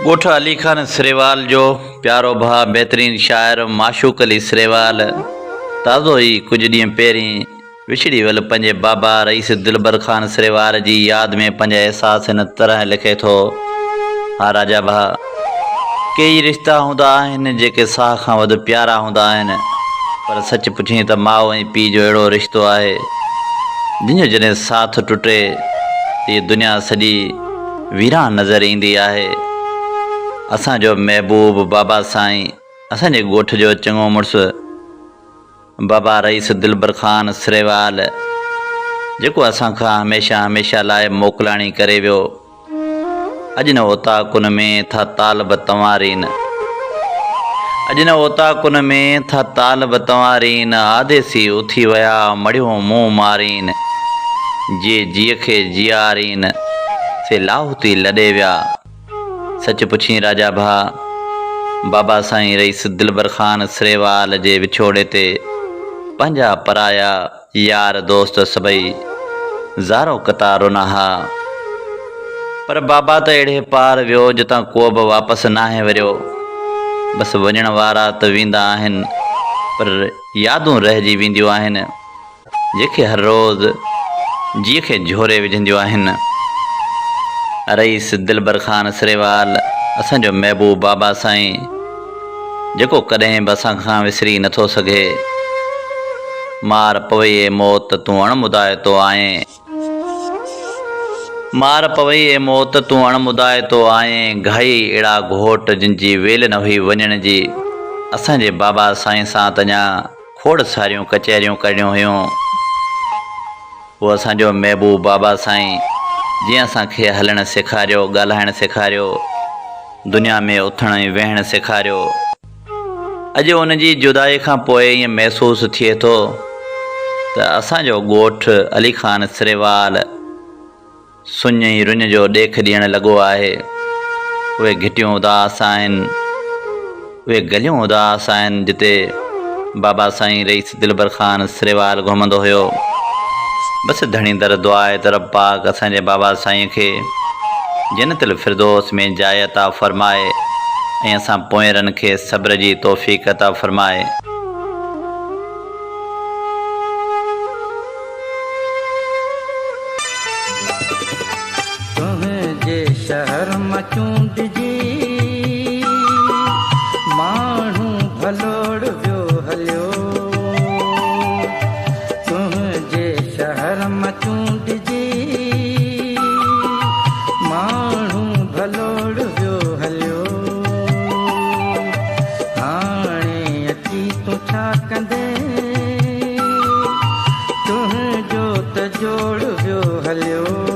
ڳوٺ علي خان سريوال جو پيارو ڀاء بهترين شاعر معشوق علي سريوال تازو ئي ڪجهه ڏينهن پهرين وڇڙي ويل پنهنجي بابا رئيس دلبر خان سريوال جي ياد ۾ پنهنجا احساس هن طرح لکي ٿو، ها راجا ڀاء! ڪيئي رشتا هوندا آهن جيڪي ساهه کان وڌ پيارا هوندا آهن پر سچ پڇين ته ماء ۽ پيء جو اهڙو رشتو آهي جنهن جو جڏهن ساٿ ٽٽي ته هيء دنيا سڄي ويران نظر ايندي آهي. اسان جو محبوب بابا سائين اسان جي ڳوٺ جو چڱو مڙس بابا رئيس دلبر خان سريوال جيڪو اسان کان هميشه هميشه لاء موڪلاڻي ڪري ويو. اڄ نه اوطاقن ۾ ٿا طالب تنوارين. اڄ نه اوطاقن ۾ ٿا طالب تنوارين آديسي اٿي ويا مڙهيون منهن مارين. جي جيء کي جيارين سي لاهوتي لڏي ويا. سچ پڇين راجا ڀاء، بابا سائين رئيس دلبر خان سريوال جي وڇوڙي تي پنهنجا پرايا يار دوست سڀئي زارو قطار رنا ها. پر بابا ته اهڙي پار ويو جتان ڪو به واپس ناهي وريو. بس وڃڻ وارا ته ويندا آهن پر يادون رهجي وينديون آهن. جيڪي هر روز جيء کي جهوري وجهنديون آهن. رئيس دلبر خان سريوال اسان جو محبوب بابا سائين جيڪو ڪڏهن به اسان کان وسري نه ٿو سگهي. مار پوي اي موت تون اڻ مدائتو آئين. مار پوي اي موت تون اڻ مدائتو آئين. گهائي اهڙا گهوٽ جن جي ويل نه هئي وڃڻ جي. اسان جي بابا سائين سان ته اڃا کوڙ ساريون ڪچهريون ڪرڻيون هيون. هو اسان جو محبوب بابا سائين، جنهن اسان کي هلڻ سيکاريو، ڳالهائڻ سيکاريو، دنيا ۾ اٿڻ ۽ ويهڻ سيکاريو. اڄ ان جي جدائي کان پوء ائين محسوس ٿئي ٿو ته اسان جو ڳوٺ علي خان سريوال، سڃ ۽ رڃ جو ڏيک ڏيڻ لڳو آهي. اهي گهٽيون اداس آهن، اهي گليون اداس آهن جتي بابا سائين رئيس دلبر خان سريوال گهمندو هيو. بس ڌڻي در دعا آهي ته رب پاڪ اسان جي بابا سائين کي جنت الفردوس ۾ جاء عطا فرمائي ۽ اسان پوئينرن کي صبر جي توفيق عطا فرمائي. تنهنجي شهر مان چونڊجي ماڻهو ڀلوڙ ويو هليو. تنهنجي شهر مان چونڊجي ماڻهو ڀلوڙ ويو هليو. هاڻي اچي تون ڇا ڪندين؟ تنهنجو ته جوڙ ويو هليو.